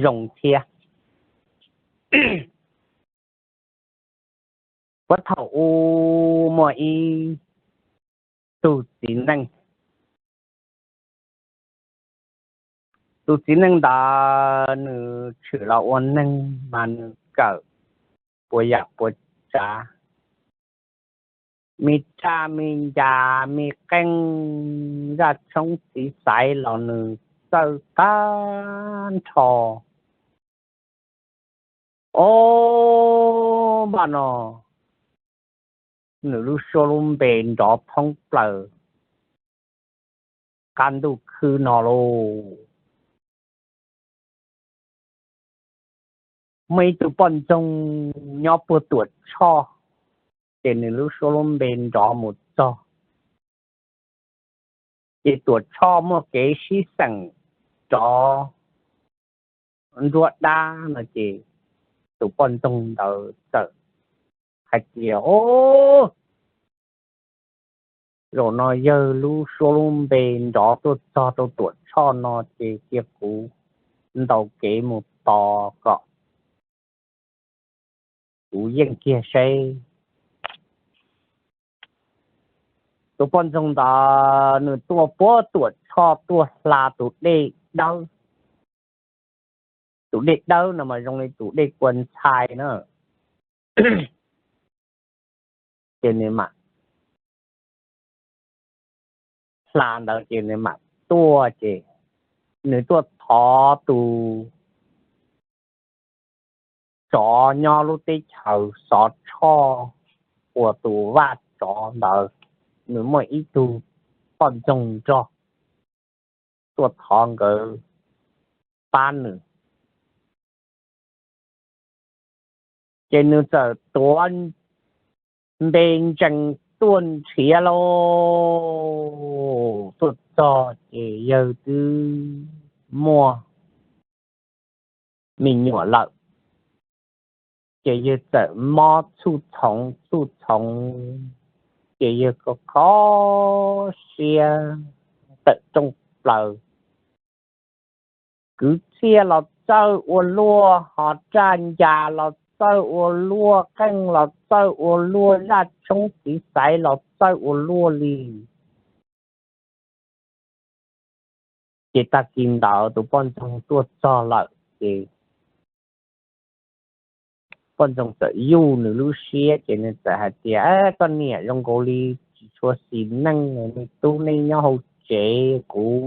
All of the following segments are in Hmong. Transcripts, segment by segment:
zoo thiab. Puag thaum ub muaj ib tug txiv neej, tus txiv neej ntawd nws tshwm los ua neeg mas nws kawm puas yam puas tsav, me raj me ncas me qeej zaj tshoob txiv xaiv los nws txawj tag nrho. Ob npaj no nws lub suab lub npe nrov thoob plaws qab ntuj khwb no lauj. Muaj ib tug poj ntxoog nyob puag Tuam Tshoj, ces nws lub suab lub npe nrov mus txog, ces Tuam Tshoj muaj kev sib xeem rov nruab dab no ces tus poj ntxoog ntawd txawm hais tias, Ob, zaum no yawg lub suab lub npe nrov tuaj txog rau Tuam Tshoj no ces cia kuv ntaus kev mus tos kom kuv yeej kiag seb. Tus poj ntxoog ntawd nws tuaj puag Tuam Tshoj tuaj hla tus dej dawb. Tus dej dawb no mas zoo li tus dej kua ntxhai na. Ces nws mam hla ntawd ces nws mam tuaj ces nws tuaj thov tus tsov nyob lub teb chaws Xov Tshoj uas tus vaj tsov ntawd nws muaj ib tug poj ntxoog nrog tuaj thov nkawd pab nws. Ces nws txawm tuav npe ntsees tuaj nrhiav lauj. Tuaj txog ces yawg twb muaj me nyuam lawm, ces yawg txawm mob txhuj txhoov txhuj txhoov, ces yawg kho kho siab tawm rooj plaws. Kwv txhiaj los txawj ua luaj, ho raj ncas los txawj ua luaj, qeej los txawj ua luaj, zaj tshoob txiv xaiv los txawj ua luaj li. Ces tag kis ntawd tus poj ntxoog tuaj txog lawm ces poj ntxoog txawm yuj nws lub siab ces nws txawm hais tias, Koj niam, zoo nkaus li tsis tshua xis neej, me tub nej nyob hauv tsev, kuv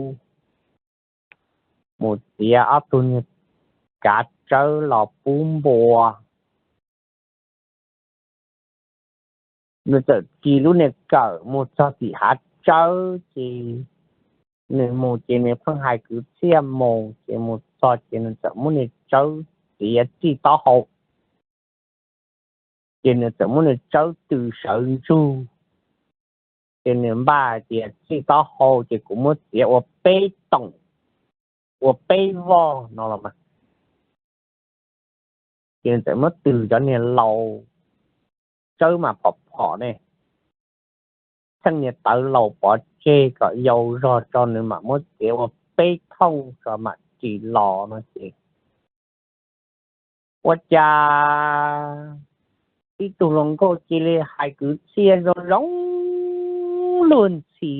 mus txiav ob tug niag kav tsawb los pub npua. Nws txawm ris lub niag kawm mus txog tim hav tsawb ces nws mus ces nws pheej hais kwv txhiaj mus, ces mus txog ces nws txawm muab niag tsawb txiav txij taub hau, ces nws txawm muab niag tsawb tws sawv ntsug, ces nws npaj hais tias, Txij taub hau ces kuv muab txiav ua peb toom, ua peb voj no los mas. Ces nws txawm muab tws cov niag laus, tsawb mas phom phom ne, tsheej niag tawv laus pov tseg kom yau zog tso nws mam muab txiav ua peb thooj tso mam ris los no ces ua cas tib tug hluas nkauj cia li hais kwv txhiaj zoo zoo luag ntxhi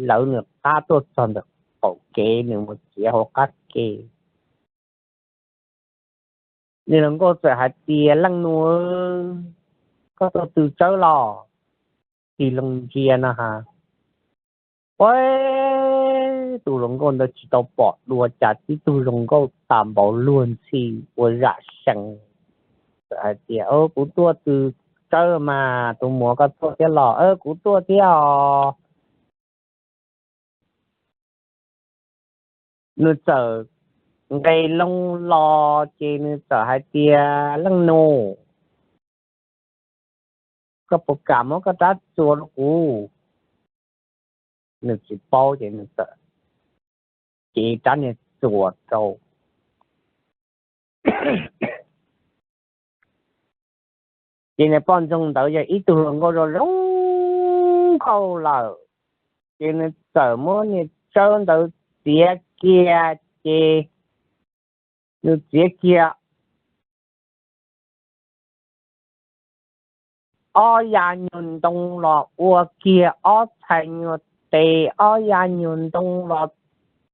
lawv nws qab tuaj txog ntawm qaum kev, nws mus txiav hauv qab ke. Nws hluas nkauj txawm hais tias, Leej nus, koj tuaj tws tsawb los? Tig loo ntsia no ha, ua tus hluas nkauj ntawd tsis tau pom dua cas tib tug zoo nkauj tas npaum luag ntxhi ua zam sees. Txawm hais tias, Kuv tuaj tws tsawb mas, tus muam koj tuaj thiab los? Kuv tuaj thiab os. Nws txawm nqes loo los ces nws txawm hais tias, Leej nus, koj puas kam muab koj rab txuas rau kuv? Nws tsis paub ces nws txawm cev rab niag txuas rau. Ces niag poj ntxoog ntawd yog ib tug hluas nkauj zoo zoo nkauj lawm, ces nws txawm muab niag tsawb ntawd txiav kiag ces nws txiav kiag ob yav nyuag ntoo los ua kiag ob txhais nyuag tes, ob yav nyuag ntoo los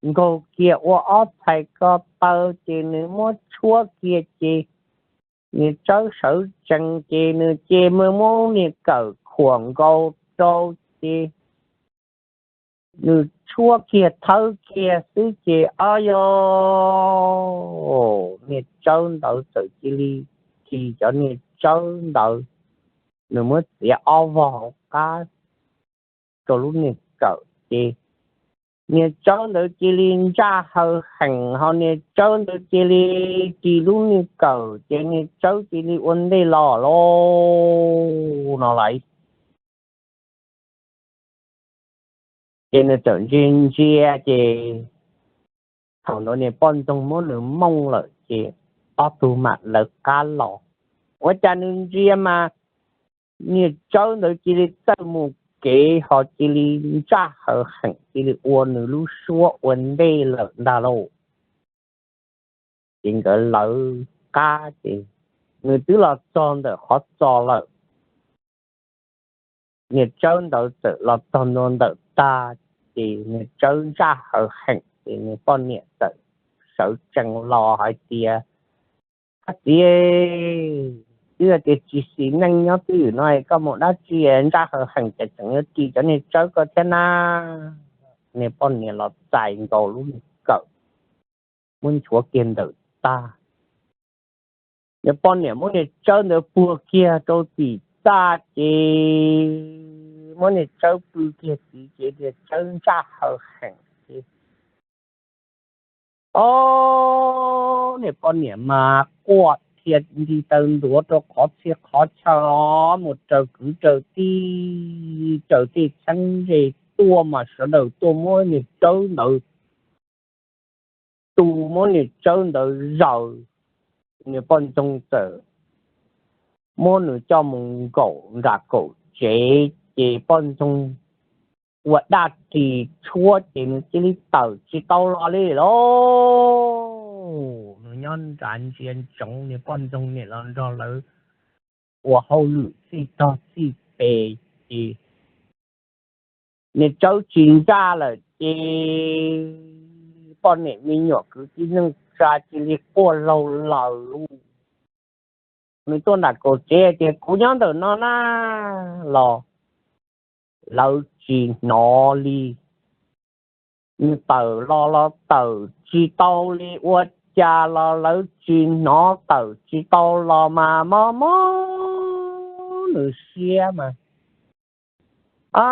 nkaug kiag ua ob txhais ko taw, ces nws muab tshuab kiag ces niag tsawb sawv tsees, ces nws ces muab niag kawm khuam nkaus rau, ces nws tshuab kiag thawb kiag xwb ces ob yog niag tsawb ntawd txawm cia li, ces cov niag tsawb ntawd nws muab txiav ob vog hauv qab rau lub niag kawm, ces niag tsawb ntawd cia li ntsaj haws heem, ho niag tsawb ntawd cia li ris lub niag kawm, ces niag tsawb cia li ua ntej los lauj no lauj. Ces nws txawm ntsia ntsia, ces thaum ntawd niag poj ntxoog muab nws mooj lawm, ces ob tug mam lawv qab los. Ua cas nws ntsia mas niag tsawb ntawd cia li txawj mus kev ho cia li ntsaj haws heem, cia li ua nws lub suab ua ntej lawm ntag lauj. Ces nkawd lawv qab, ces nws twb los txog ntawm qhov txos lawm. Niag tsawb ntawd txawm los txog ntua ntawm tag, ces niag tsawb ntsaj haws heem, ces niag poj niam txawm sawv tsees los hais tias, Ab txiv, twb tias tsis xis neej nyob twj ywm no, koj mus dab tsi ntsaj haws heem ces tseem yuav ris cov niag tsawb koj thiab na? Niag poj niam los txais nkaus lub niag kawm, muab nchuav kiag ntawm tag. Niag poj niam muab niag tsawb ntawd puag kiag rau tim txaj, ces muab niag tsawb pw kiag tid, ces niag tsawb ntsaj haws heem, ces ob niag poj niam mas quaj thiaj nti taw ntuav rau qhov txhia qhov chaw os, mus raws kwv raws tij, raws tej txheeb ze tuaj mas sawv daws tuaj muab niag tsawb ntawd tu, muab niag tsawb ntawd zaws. Niag poj ntxoog txawm muab nws coj mus nkaum nram kaum tsev, ces poj ntxoog ua dab ris tshuab ces nws cia li tawm tsis tau los li lauj. Nws nyob nrad ntsia ntsoov niag poj ntxoog niam los nrog lawv ua hauj lwm txij tog txij pes, ces niag tsawb tsis ntsaj lawm, ces poj niam me nyuam kwv tij neej tsa cia li quaj laug laws lauj. Nws tuaj nram kaum tsev tias, Kuv nyob ntawm no na, los lawv tsis hnov li. Nws tawm los los tawm tsis tau li, ua cas los lawv tsis hnov, tawm tsis tau los mas mob mob nws siab mas. A,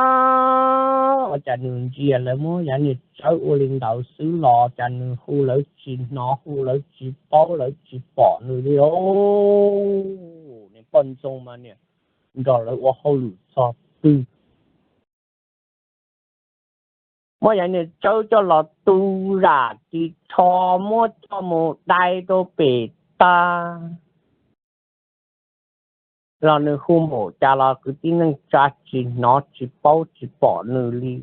ua cas nws ntsia lawv muab yav niag tsawb ua li ntawd xwb los cas nws hu lawv tsis hnov, hu lawv tsis paub, lawv tsis pom nws li os. Niag poj ntxoog mas niam nrog lawv ua hauj lwm txog twg, muab yav niag tsawb coj los tu zam ris tsho, muab coj mus dai rau pem tag los nws hu npaum cas los kwv tij neej tsa tsis hnov tsis paub tsis pom nws li.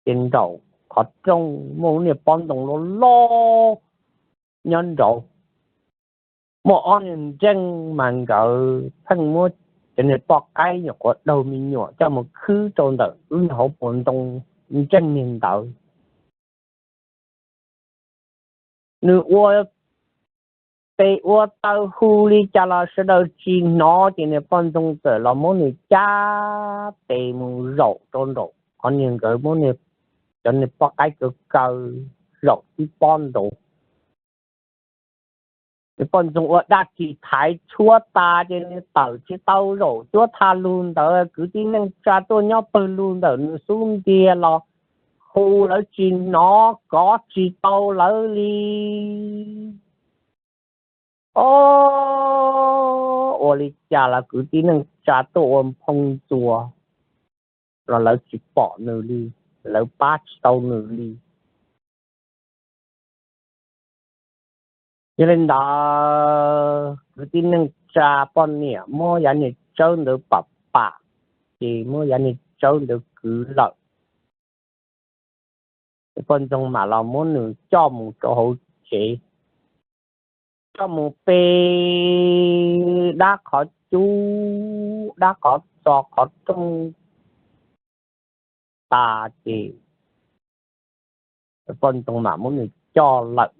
Ces nraum qhov rooj muaj lub niag pob ntoo loj loj nyob nraud, muaj ob niag ntseej mas nkawd pheej muab cov niag poj qaib nyuam qhuav daug me nyuam coj mus khwb rau ntawm lub niag hauv paus ntoo ntseej niag ntawd. Nws ua tes ua taw hu li cas los sawv daws tsis hnov, ces niag poj ntxoog txawm los muab nws cab tes mus zaum rau nraum qhov niag nkawd muab cov niag poj qaib kaw kaw zaum tib pob nraud. Niag poj ntxoog ua dab tsi thaiv tshuab tas ces nws tawm tsis tau zaum cuab tha lug ntawd, kwv tij neej tsa tuaj nyob pawg lug ntawm nws xub ntiag los hu lawv tsis hnov, kov tsis tau lawv li. Ob, ua li cas los kwv tij neej tsa tuaj ua nphoo ntxuas los lawv tsis pom nws li, lawv pab tsis tau nws li. Yog li ntawd kwv tij neej tsa poj niam muab yav niag tsawb ntawd pam pam, ces muab yav niag tsawb ntawd kwv lawm. Poj ntxoog mam los muab nws coj mus rau hauv tsev, coj mus pe dab qhov cub dab qhov txos qhov rooj tas ces poj ntxoog mam muab nws coj lawm.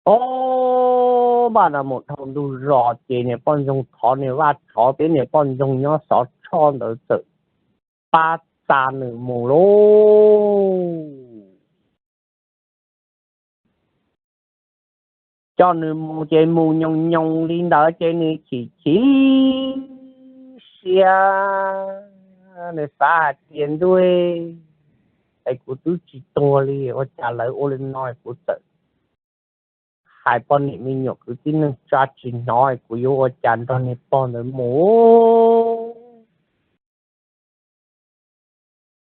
Ob, npaj no mus dhau ntug zos ces niam poj ntxoog thov niam vaj tsov thiab niam poj ntxoog nyob xov tshoj ntawd txawm pab xa nws mus lauj. Coj nws mus ces mus nyoos nyoos li ntawd ces nws chim chim siab, nws xav hais tias ntuj, es kuv twb tsis tuag li ua cas lawv ua li no kuv txawm hais poj niam me nyuam kwv tij neej tsa tsis hnov, kuv yuav ua cas nrog niag pog ntawd mus.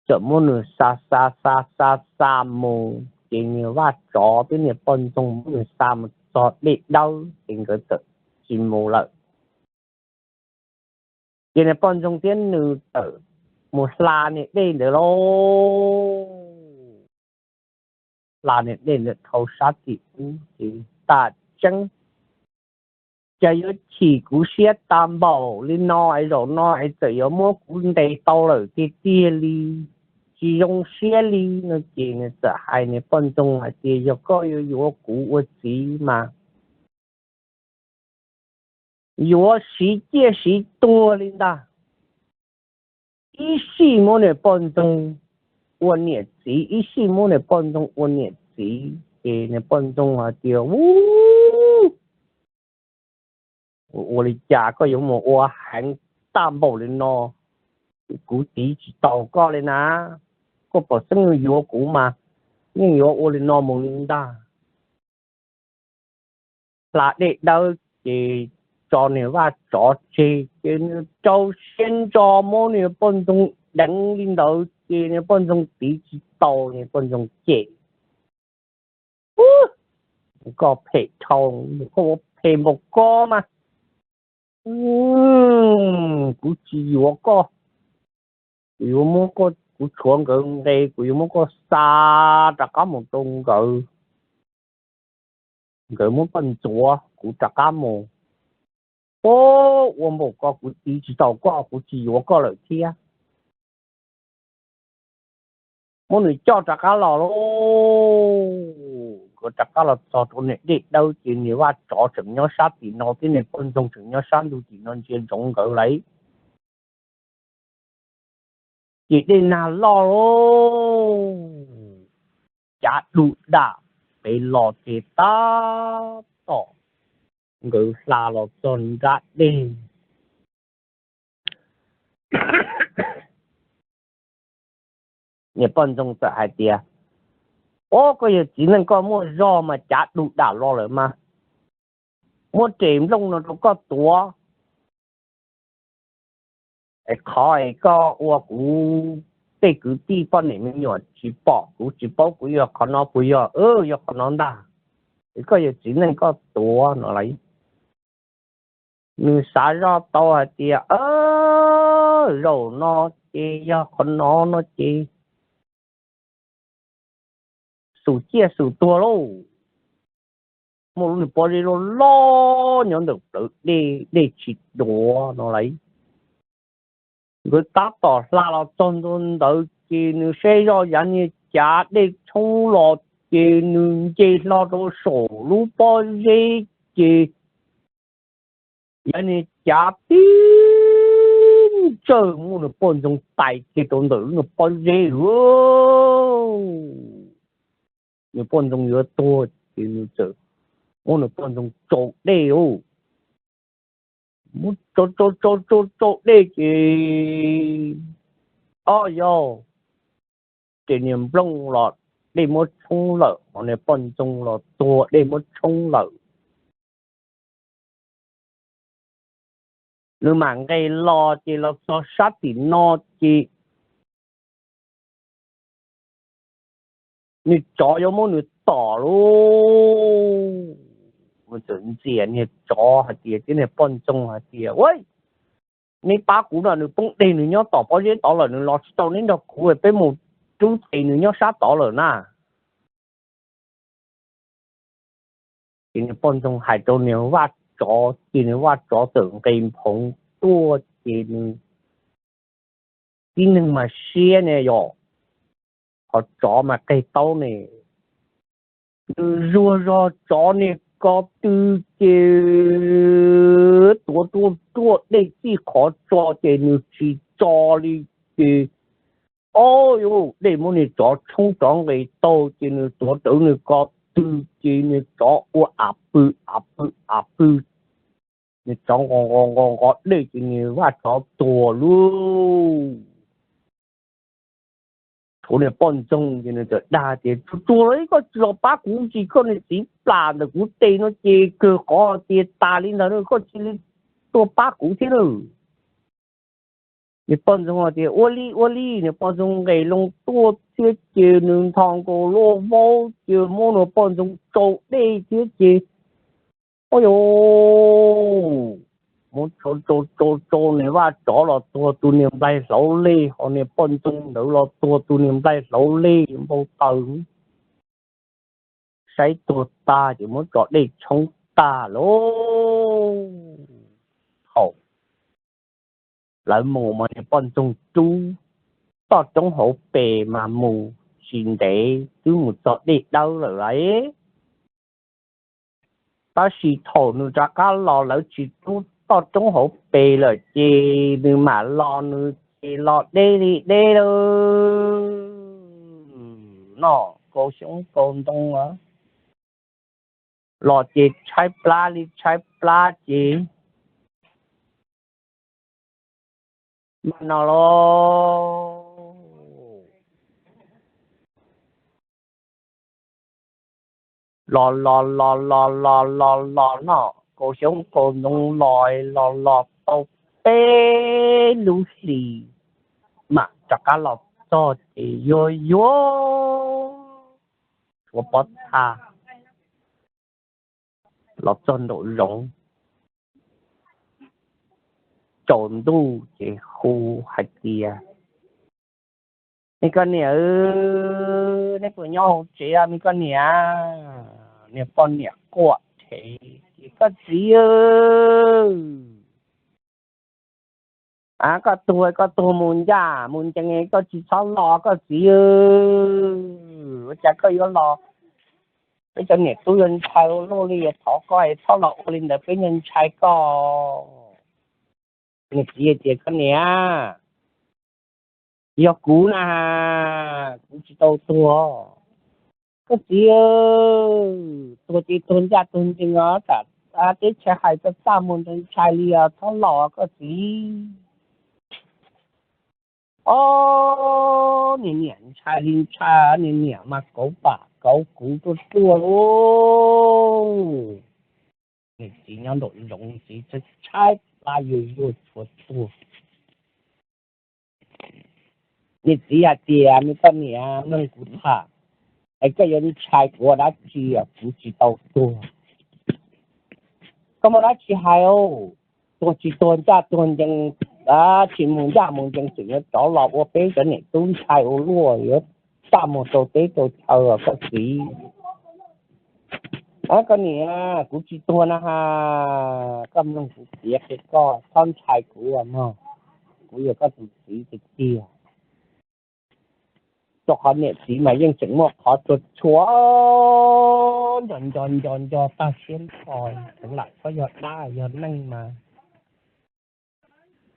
Txawm muab nws xa xa xa xa xa mus ces niag vaj tsov thiab niag poj ntxoog muab nws xa mus txog dej dawb ces nkawd txawm tsis mus lawm. Ces niag poj ntxoog thiab nws txawm mus hla niag dej ntawd lauj. Hla niag dej ntawd dhau sab tim ub ces tas tseeb, cas yuav chim kuv siab tag npaum li no es zaum no es txawm yuav muab kuv ntes tau lawm tiag tiag li, tsis zoo siab li no ces nws txawm hais niag poj ntxoog hais tias yog koj yuav yuav kuv ua txiv mas yuav siv ciaj siv tuag li ntag. Ib sij muab niag poj ntxoog ua niam txiv, ib sij muab niag poj ntxoog ua niam txiv ces niag poj ntxoog hais tias u, ua li cas koj yuav mus ua heev tag npaum li no, kuv tiv tsis tau koj li na. Koj pom xeeb yuav kuv mas yeej yuav ua li no mus li ntag. Hla dej dawb ces tso niag vaj tsov tseg ces nws rau siab ntso muab niag poj ntxoog deev li ntawd ces niag poj ntxoog tiv tsis tau, niag poj ntxoog cem, koj phem dhau, koj ua phem npaum ko mas kuv tsis yuav koj, kuv yuav muab koj, kuv tshuav nkawd nqe, kuv yuav muab koj xa rov qab mus rau nkawd, nkawd muab koj ntxuav kuv rov qab mus. Ua npaum ko kuv tiv tsis tau koj, kuv tsis yuav koj lawm thiab. Muab nws coj rov qab los lauj. Nkawd rov qab los txog rau niag dej dawb ces niag vaj tsov tseem nyob sab tim no thiab niag poj ntxoog tseem nyob sab ntug tim no ntsia ntsoov nkawd lauj. Ces dej nag loj lauj, cav du dam pem los ces tab tom nkawd hla los txog nrab dej. Niag poj ntxoog txawm hais tias, Ob, koj yog txiv neej koj muaj zog mas cav du dam los lawm mas muab res nplooj no rau koj tuav. Es qhov es koj ua kuv tej kwv tij poj niam me nyuam tsis pom, kuv tsis paub kuv yog qhov no puas yog? Yog qhov no ntag. Es koj yog txiv neej koj tuav no lauj. Nws xav zoj tau hais tias, Zaum no ces yog qhov no no ces xum ciaj xum tuag lauj. Muaj lub niag pob zeb loj loj nyob ntawm plawv dej, dej tsis duav no lauj. Nkawd tab tom hla los txog ntua ntawd ces nws saib zoj yav niag cav dej tshoob los ces nws nce hlo rau saum lub pob zeb ces yav niag cav tib ntsawj muab nws poj ntxoog tais kiag rau ntawm lub niag pob zeb. Nws poj ntxoog yuav tuag ces nws txawm muab nws poj ntxoog tsau dej lauj. Muab tsau tsau tsau tsau dej ces, ob, yog ces niag nplooj los dej muab tshoob lawm, ho niag poj ntxoog los tuag dej muab tshoob lawm. Nws mam nqes los ces los txog sab tim no ces nws tsov yuav muab nws tom lauj. Nws txawm ntxias niag tsov hais tias, thiab niag poj ntxoog hais tias, Ua, neb pab kuv no, nws poob deg nws nyob tom pob zeb tod lawm, nws los tsis tau neb nrog kuv, peb mus lub tes nws nyob sab tod lawm na. Ces nws poj ntxoog hais rau nws vaj tsov ces nws vaj tsov txawm nqes nphoov tuaj ces nws tib neeg mas siab ne yom, qhov tsov mas qeg taub ne, nws zuag zog tsov niag ko tw ces tuav ruaj ruaj dej txij qhov tso ces nws tsis tso li ces, o, dej muab niag tsov tshoob rov nqes taug ces nws tuav rawv nws ko tw ces niag tsov ua av pw av pw av pw, niag tsov nqos nqos nqos dej ces niag vaj tsov tuag lauj. Tshuav niag poj ntxoog ces nws txawm dag tias, Tsuag tsuag li koj tsis los pab kuv tsis koj niag txiv plam ntawm kuv tes no ces kawg qhov tias tas li ntawd koj cia li tuaj pab kuv thiab lauj. Niag poj ntxoog tias, Ua li ua li. Niag poj ntxoog nqes loo tuaj thiab ces nws nthos nkaus luaj vaub ces muab niag poj ntxoog tsau dej thiab ces, o, yus muab tsau tsau tsau tsau niag vaj tsov los tuag tus niag nplaig hlauv lej, ho niag poj ntxoog ntawd los tuag tus niag nplaig hlauv lej npau taws. Saib tuag tag ces muab tso dej tshoob tag lauj. Thaum lawv mus mas niag poj ntxoog rub toj roob hauv pes mas mus tsis ntev twb mus txog dej dawb lawm lauj. Tab sis thaum nws rov qab los lawv tsis rub toj roob hauv pes lawm ces nws mam los nws ces los deb li deb lawm. Noj kaus xyoob kaus ntoo, los ces tshaib plab li tshaib plab ces mas no los los los los los los los los noj kaus xyoob kaus ntoo los los los tau peb lub hlis mam rov qab los txog ces yuag yuag tshuav pob txha los txog nraum zoov. Tsaus ntuj ces hu hais tias, Me koj niam, neb puas nyob hauv tsev me koj niam? Niag poj niam quaj rhev, Koj txiv, koj tuag koj tuag mus ncaj mus ncees, koj tsis txhob los koj txiv. Ua cas koj yuav los, peb cov niam tub yuav ntshai ua luaj li, yuav thov koj es txhob los ua li ntawd peb yuav ntshai koj. Niag txiv tias, Koj niam, yog kuv na, kuv tsis tau tuag. Koj txiv, tuag ces tuag ncaj tuag ncees os, tam teb chaws hais txaj txaj muag ntshai li os, txhob los koj txiv. Ob, niag niam ntshai li ntshai, niag niam mas kauv pam kauv kuv tuaj tuaj lauj. Niag txiv nyob nraum zoov, txiv tshaib plab yuag yuag tshuav tuag. Niag txiv hais tias, Me koj niam, mloog kuv tham, es koj yuav ntshai kuv ua dab tsi, kuv tsis tau tuag. Koj muaj dab tsi hais, tuag tsis tuag ncaj tuag ncees, tsis mus ncaj mus ncees tseem yuav rov los ua peb cov niam tub ntshai ua luaj, yuav txaj muag rau teb rau chaw os koj txiv. Koj niam, kuv tsis tuag na has, koj mloog kuv piav qhia koj, txhob ntshai kuv mog, kuv yog koj tus txiv tiag tiag. Rau qhov niam txiv mas yeej tseem muaj qhov tshua tshua nco nco nco nco tag siab nrho, tseev lam txhob yog dab yog neeg mas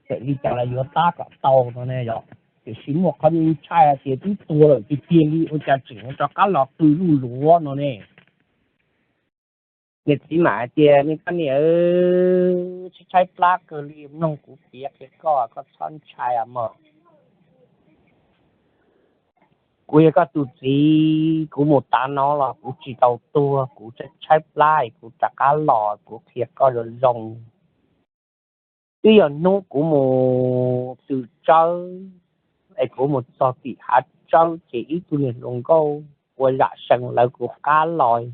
txawm li cas los yuav tab kom tau no ne yom. Tiam sis muaj qhov ntshai hais tias twb tuag lawm tiag tiag li ua cas tseem rov qab los pw luj luav no ne. Niam txiv mam hais tias, Me koj niam, tshaib tshaib plab kawg li, mloog kuv piav qhia koj, koj txhob ntshai mog. Kuv yog koj tus txiv, kuv mus tav no los kuv tsis tau tuag, kuv tshaib tshaib plab es kuv rov qab los kuv qhia koj zoo zoo. Twb yog hnub kuv mus tw tsawb es kuv mus txog tim hav tsawb ces ib tug niag hluas nkauj ua zam sees lawv kuv qab los,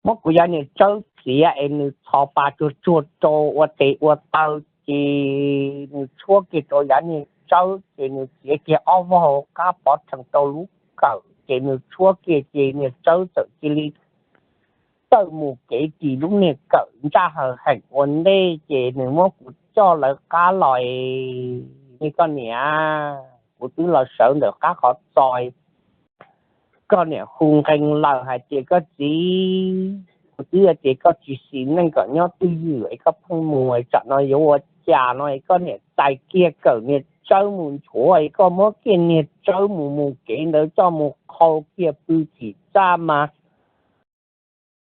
muab kuv yav niag tsawb txiav es nws txhos pas tsuag tsuag rau ua tes ua taw ces nws tshuab kiag rau yav niag tsawb ces nws txiav kiag ob vog hauv qab pov rhees rau lub kawm ces nws tshuab kiag ces niag tsawb txawm cia li tawm mus kev ris lub niag kawm ntsaj haws heem ua ntej ces nws muab kuv coj lawv qab los. Niag koj niam, kuv twb los sawv ntawm qab qhov txos, koj niam hu nqee lawm hais tias koj txiv, kuv twb hais tias koj tsis xis neej kom nyob twj ywm es koj pheej mus es tsam no yuav ua cas no es koj niam txais kiag kawm niag tsawb mus nchuav es koj muab kiag niag tsawb mus mus kev ntawd coj mus qhau kiag pw tim txaj mas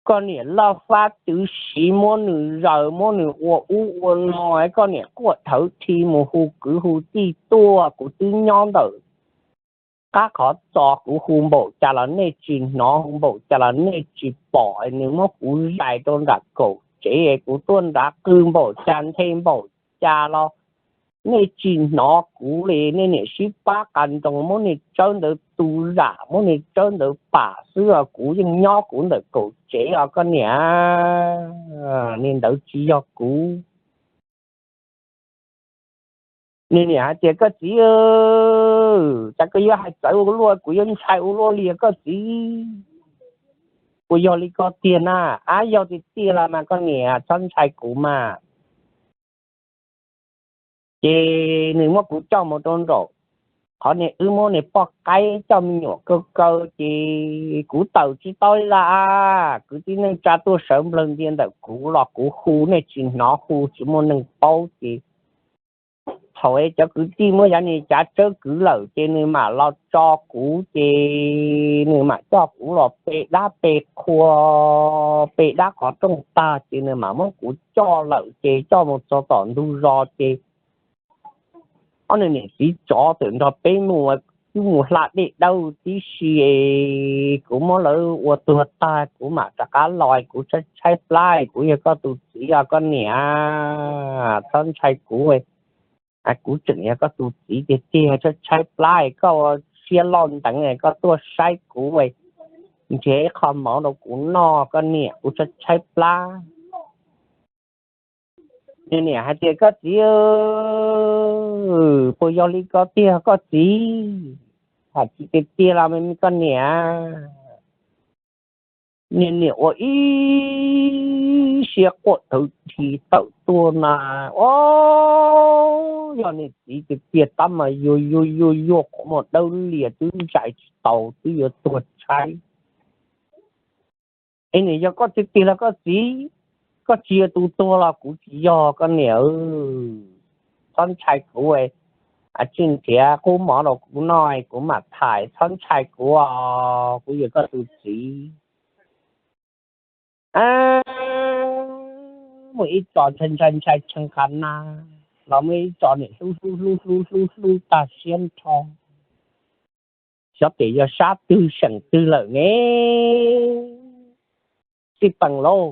koj niam laj fab twv siv muab nws zaws muab nws ua ub ua no es koj niam quaj thawv thi mus hu kwv hu tij tuaj. Kuv twb nyob ntawm qab qhov txos kuv hu npaum cas los nej tsis hnov, hu npaum cas los nej tsis pom, nws muab kuv zais rau nram kaum tsev es kuv tuaj nrad qw npaum cas nthe npaum cas los nej tsis hnov kuv li. Nej niam sib pab qas nroos muab niag tsawb ntawd tu zam muab niag tsawb ntawd pam xwb os, kuv yeej nyob kuv ntawm kaum tsev os koj niam. Niag ntawd tsis yog kuv. Niag niam hais tias koj txiv, cas koj yuav hais txawv ua luaj, kuv yuav ntshai ua luaj li koj txiv. Puas yog li ko tiag na? Ab, yog tiag tiag los mas koj niam txhob ntshai kuv mas. Ces nws muab kuv coj mus rau nraum qhov niag wb muab niag poj qaib coj me nyuam kaw kaw ces kuv tawm tsis tau li lawm. Kwv tij neej tsa tuaj sawv nplawg ntia ntawm kuv los kuv hu nej tsis hnov, hu tsis muaj neeg paub ces thaum cov kwv tij muab yav niag cav tsawb kwv lawm ces nws mam los tso kuv ces nws mam coj kuv los pe dab pe qhua, pe dab qhov rooj tag ces nws mam muab kuv coj lawm ces coj mus txog tom ntug zos ces ob niag niam txiv tsov txawm nrog peb mus, twb mus hla dej dawb tib si. Kuv muab lawv ua tuag tag kuv mam rov qab los, kuv tshaib tshaib plab, kuv yog koj tus txiv os koj niam, txhob ntshai kuv. Kuv tseem yog koj tus txiv tiag tiag, tshaib tshaib plab, koj ua siab loj nteev koj tuaj saib kuv, nrhiav ib qho mov rau kuv noj koj niam, kuv tshaib tshaib plab. Niam hais tias koj txiv, puas yog li ko tiag koj txiv? Hais tsis tiag tiag los me me koj niam. Niag niam ua ib siab quaj thawv thi tawm tuaj na, o, yog niag txiv tiag tiag tab mas yuag yuag yuag yuag qhov muag dawb lias twb zais tsis tau twb yuav tuag tshaib. Es niam yog koj tiag tiag los koj txiv, koj tsis yog tus tuag los kuv tsis yog koj niam. Txhob ntshai kuv, tsis nrhiav qub mov rau kuv noj kuv mam tham, txhob ntshai kuv os, kuv yog koj tus txiv. Muaj ib tso ntshai ntshai ntshai tshee qha na, los muaj ib tso niam hlub hlub hlub hlub hlub hlub tag siab nrho. Xyov tes yog sab twg seem twg lawm ne. Xij peem lauj,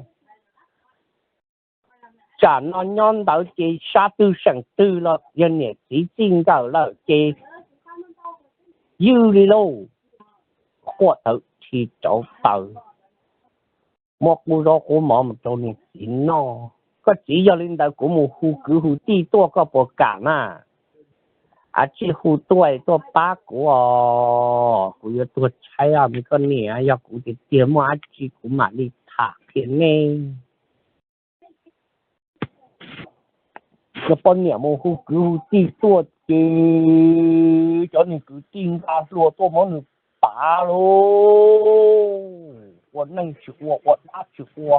tsam no nyob ntawd ces sab twg seem twg los yog niam txiv txij nkawm lawm ces ywj li lauj. Quaj thawv thi rauv taws, muab qub zaub qub mov mus rau niag txiv noj. Koj txiv, yog li ntawd kuv mus hu kwv hu tij tuaj koj puas kam na? Ab, tsis hu tuaj, tuaj pab kuv os, kuv yuav tuag tshaib os me koj niam, yog kuv tiag tiag muaj dab tsi kuv mam li tham qhia nej. Cov poj niam mus hu kwv hu tij tuaj ces cov niag kwv tij nqa hlua tuaj muab nws pav lauj. Ua neej tsis ua, ua dab tsis ua,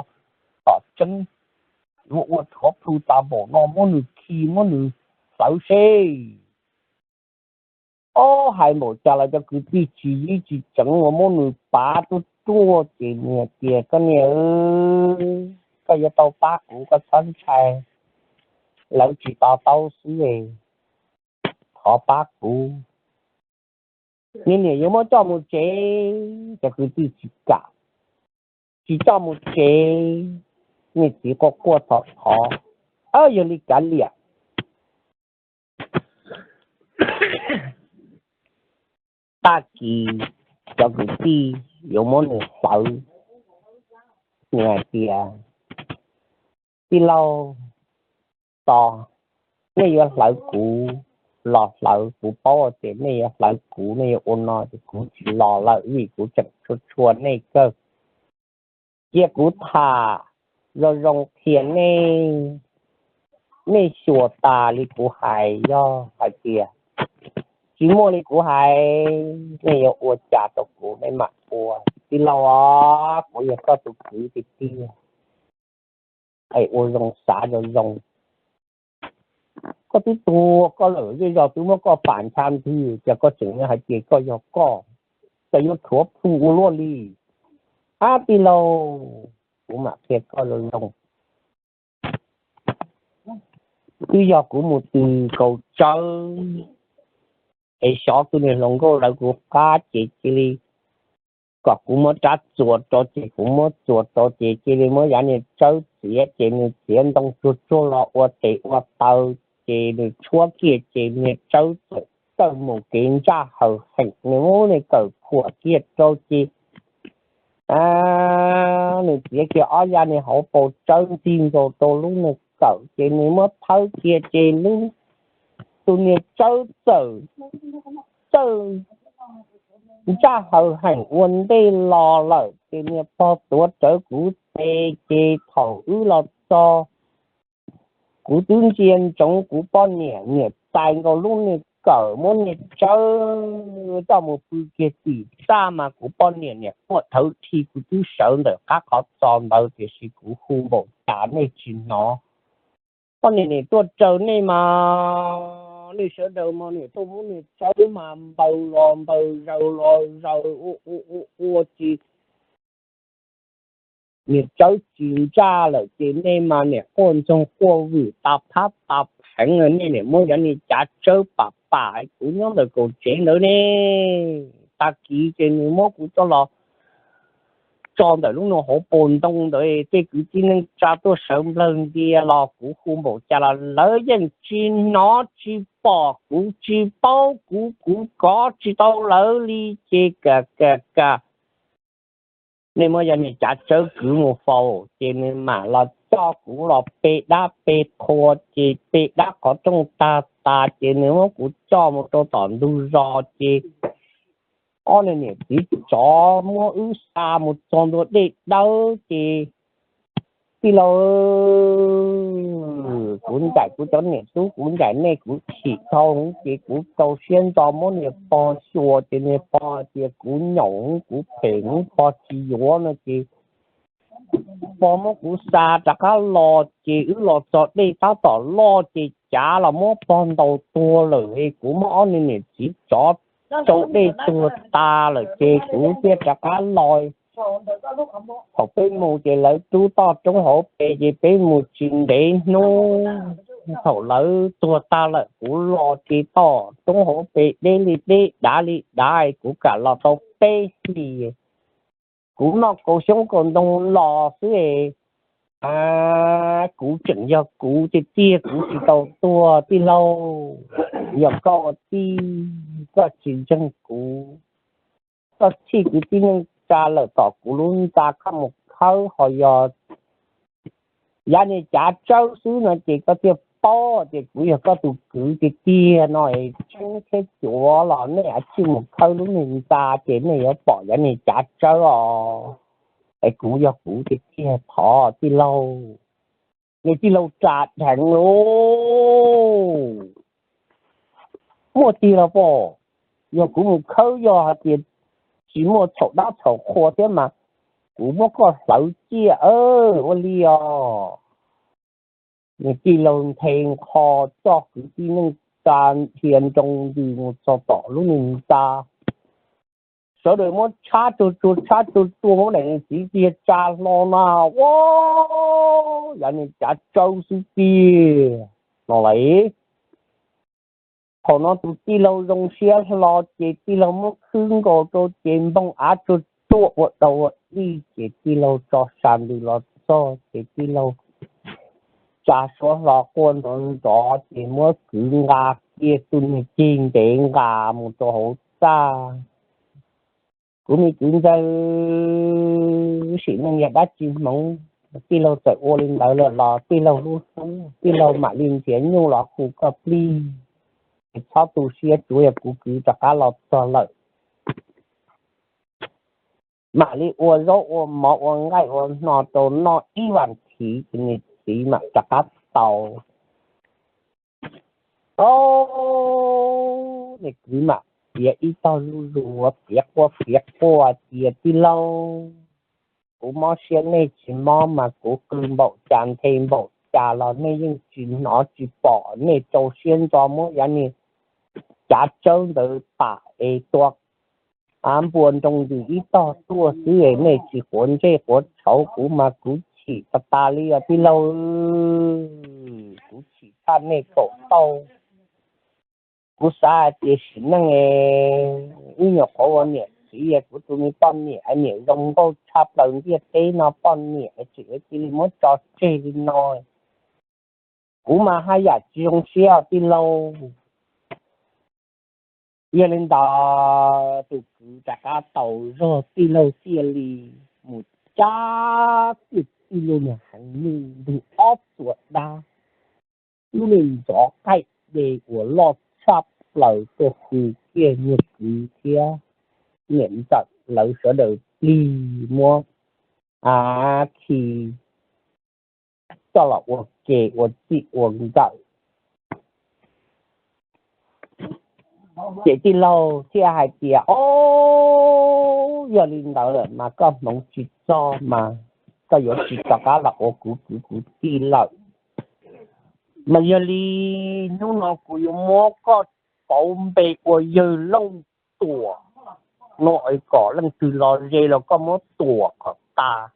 tom tseeb yuav ua tsov plhu tas npaum no muab nws khi muab nws hlawv seb. Ob, hais npaum cas los cov kwv tij tsis yib tsis tseev uas muab nws pav tuaj ruaj ces nws hais tias koj niam, koj yuav tau pab kuv, koj txhob ntshai, lawv tsis to taub xwb, thov pab kuv. Niag niam yuav muab coj mus tsev, cov kwv tij tsis kam, tsis coj mus tsev. Niag txiv quaj quaj thov thov, yog li kav liam. Tag kis cov kwv tij yuav muab nws hlawv, nws hais tias tij laug, tos, nej yuav hlawv kuv los hlawv, kuv paub tias nej yuav hlawv kuv, nej yuav ua no ces kuv tsis los lawm vim kuv tseem tshua tshua nej kawg. Cia kuv tham zoo zoo qhia nej, nej xyuas tas li kuv hais, yog hais tias tsis muaj li kuv hais, nej yuav ua cas rau kuv nej mam ua. Tij laug os, kuv yog koj tus kwv tiag tiag, es ua zoo xav zoo zoo. Koj twb tuag koj lawm, zej zog twb muab koj pam ncha ntws, cas koj tseem hais tias koj yog koj, cas yuav rhuav plhu ua luaj li. Ab tij laug, kuv mam qhia koj zoo zoo. Twb yog kuv mus tws kaus tsawb es xyov tus niag hluas nkauj lawv kuv qab ces cia li kom kuv muab rab txuas rau ces kuv muab txuas rau ces cia li muab yav niag tsawb txiav ces nws txiav ntoo tsuag tsuag los ua tes ua taw, ces nws tshuab kiag ces niag tsawb txawm tawg mus kev ntsaj haws heem, nws muab niag kawm khuam kiag rau ces nws txiav kiag ob yav niag hauv paus tsawb ntxig nkaus rau lub niag kawm ces nws muab thawb kiag ces lub, tus niag tsawb txawm tawg ntsaj haws heem ua ntej los lawm ces niag pog tuav rawv kuv tes ces thaum wb los txog kuv twb ntsia ntsoov kuv poj niam niam txais nkaus lub niag kawm muab niag tsawb coj mus pw kiag tim txaj mas kuv poj niam niam quaj thawv dhi, kuv twb sawv ntawm qab qhov txos ntawd tiam sis kuv hu npaum cas nej tsis hnov. Poj niam niam tuaj raws nej mas, nej sawv daws mas niam tuaj muab niag tsawb mas npaws los npaws zaws los zaws ua ua ces niag tsawb tsis ntsaj lawm ces nej mas niam quaj ntxoog quaj vwm tas phab tas pheev, nej niam muab cov niag cav tsawb pam pam kuv nyob ntawm kaum tsev ntawd ne. Tag kis ces nws muab kuv coj los tso ntawm lub no hauv paus ntoo ntawd, tej kwv tij neej tsa tuaj sawv nplawg ntia los kuv hu npaum cas los lawv yeej tsis hnov tsis pom, kuv tsis paub, kuv kuv kov tsis tau lawv li ces kam kam kam nej muab cov niag cav tsawb kwv mus faus ces nws mam los coj kuv los pe dab pe qhua ces pe dab qhov rooj tag tas ces nws muab kuv coj mus rau tom ntug zos ces ob niag niam txiv tsov muab wb xa mus txog ntua dej dawb ces tij laug, kuv ncaim kuv cov niam tub, kuv ncaim nej, kuv chim dhau ces kuv rau siab ntso muab niag pog xyuas ces niag pog tias kuv nyaum, kuv phem, pog tsis yuav no ces pog muab kuv xa rov qab los ces wb los txog dej tab tom loj ces cav los muab pog ntaus tuag lawm, kuv muab ob niag niam txiv tsov rau dej tuag tas lawm ces kuv thiaj rov qab los. Thaum peb mus ces lawv rub toj roob hauv pes ces peb mus tsis ntev hnub, thaum lawv tuag tag lawm kuv los ces toj roob hauv pes deb li deb dav li dav, kuv kam los tau peb hlis. Kuv noj kaus xyoob kaus ntoo los xwb es kuv tseem yog kuv tiag tiag, kuv tsis tau tuag tij laug. Yog koj ua tij koj tsis ntseeg kuv, koj txhij kwv tij neej tsa lawm tom kuv lub ntxa koj mus khawb ho yog yav niag cav tsawb xwb no ces koj thiaj paub tias kuv yog koj tus kwv tiag tiag no es tseeb thiab cuav los nej cia li mus khawb lub niag ntxa ces nej yuav pom yav niag cav tsawb os. Es kuv yog kuv tiag tiag thov tij laug, nej tij laug ras dheev lauj. Muaj tiag los pom, yog kuv mus khawb yog hais tias tsis muaj txhaum dab txhaum qhua thiab mas kuv muab koj hlawv ciaj ua li os. Nws tij laug nthe nqho coj kwv tij neej tsa dhia nroo ntws mus txog tom lub niag ntxa. Sawv daws muab tshab tsuag tsuag tshab tsuag tsuag muab daim niag txiv tiag tsa hlo na, ua yav niag cav tsawb xwb tiag no lauj. Thaum no tus tij laug zoo siab hlo ces tij laug muab khwb nkaus rau ces npog av tsuag tsuag ua dau ua dij ces tij laug tso sa ntws los txog ces tij laug tsa suab hlo quaj nrov nrov ces muab kwv nqa kiag tus niag ceg ntev nqa mus rau hauv txaj. Kuv me kwv ntxawg, sim neej yog dab tsi hmoov, tij laug txawm ua li ntawd lawm los tij laug lub hlub, tij laug mam li nrhiav nyuj los hu koj plig. txhob tu siab, tsuav yog kuv kwv rov qab los txog lawm mam li ua zaub ua mov ua nqaij ua hno rau noj ib vas thiv ces nws txiv mam rov qab tau. Au, nws kwv mam piav ib tog zuj zus, piav quaj piav quaj tias, tij laug, kuv mob siab nej tsis mob mas kuv qw npaum cas nthe npaum cas los nej yeej tsis hnov tsis pom, nej rau siab ntso muab yav niag cav tsawb ntawd pam es tua npua nroo ntws ib tog tuaj xwb es nej tsis quav ntsej quav tshauv kuv mas kuv chim tas tas li os tij laug. Kuv chim tshaj nej kaum tauj. Kuv xav hais tias sim neej ib nyuam qhuav ua niam txiv, kuv tus me poj niam niam zoo nkauj tshaj plaws ntiaj teb no, poj niam tseem cia li muab tso tseg li no. Kuv mas haj yam tsis zoo siab tij laug. Yog li ntawd tus kwv rov qab tau zog, tij laug thiaj li mus cab tij laug niag heev nyuj ntug ob txuas dab, lub niag ntxov qaij de uas loj tshaj plaws tuaj hu kiag niag kwv thiab niam ntxawm lawv sawv daws plig muab a khi coj los ua ke ua txij ua nkawm. Ces tij laug thiaj hais tias, o, yog li ntawd lawm mas koj hmoov tsis txog mas koj yuav tsis rov qab los ua kuv kwv kuv tij lawm. Mas yog li hnub no kuv yuav muab koj pauv npe ua yawg Looj Tuam no, kom leej twg los ze los koj muab tuam kom tas,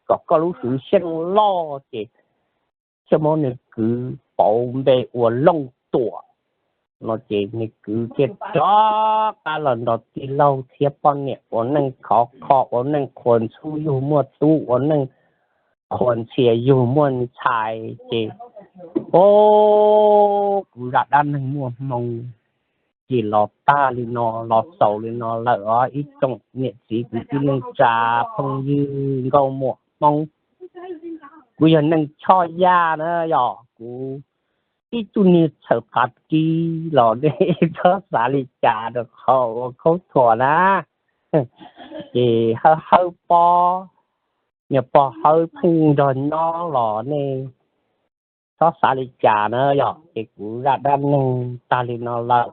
kom koj lub hwv xyeej loj. Ces thiaj muab nws kwv pauv npe ua Looj Tuam no. Ces nws kwv thiaj rov qab los nrog tij laug thiab poj niam ua neej khov kho, ua neej qhuas ntxhub yug muaj tub, ua neej qhuas ntxhias yug muaj ntxhais. Ces o, kuv zaj dab neeg muaj hmoo ces los tag li no, los xaus li no lawm os ib tsoom niam txiv kwv tij neej tsa phooj ywg nkauj muam Hmoob. Kuv yog Neej Choj Yaj na, yog kuv ib tug niag txhawm qav rib los nej txhob xav li cas rau qhov ua khaub thuas na. Ces hawb hawb pob, niag pog hawb pheej nrog nyob los nej txhob xav li cas na. Yog ces kuv zaj dab neeg tag li no lawm,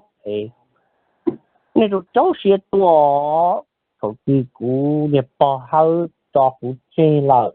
nej rau rau siab tuaj. Thaum twg kuv niag pog hawb tso kuv tseg lawm